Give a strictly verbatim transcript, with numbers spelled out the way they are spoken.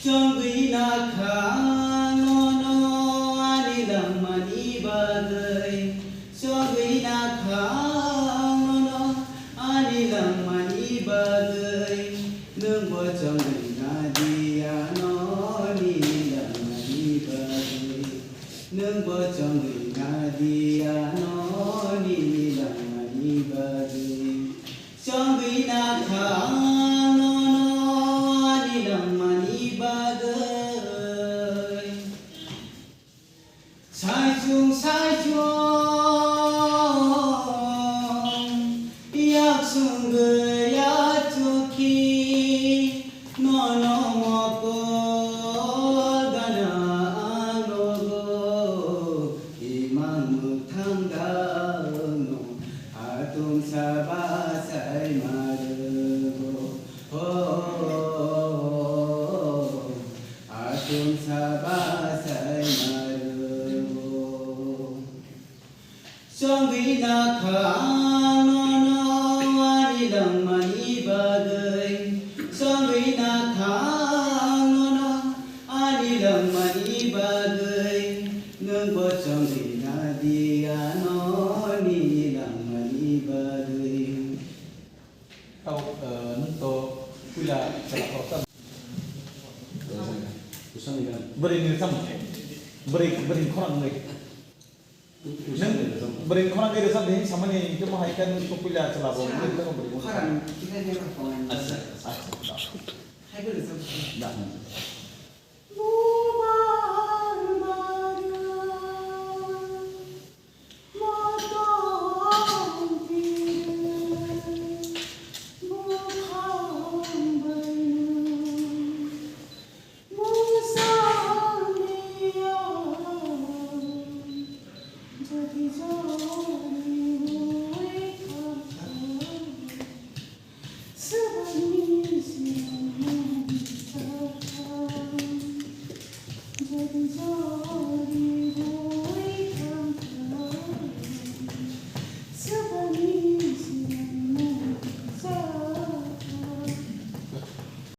Chongwi nakha ang nono ani langmani bagwi. Chongwi nakha ang nono ani langmani bagwi. Nwngbo chongwi nadi ano nini langmani bagwi. Nwngbo chongwi nadi ano nini langmani bagwi. Chongwi nakha ang nono ani langmani bagwi. Saichung saichung yak sungwi ya chukhi. Nono mokol gana ang nogo, imang mwthang dano atum saba sai marugo. Ho, atum saba sai marugo. Chongwi nakha ang nono ani langmani bagwi. Chongwi nakha ang nono ani langmani bagwi. Nwngbo chongwi nadi ano nini langmani bagwi. Tabuk, eh, nwng to puila chwla khoroksa. Bwrwi ni rwchapmung. Bwrwi, bwrwi khorang wngwi. Nwng bwrwi khorang wngwi rwchap di, samani hwnkhe mo hai khe nwng to puila chwla bo wngwi tongma bwrwi. Khorang, tini ni khorang. Acha. Acha. Hai bwrwi rwchap. Da.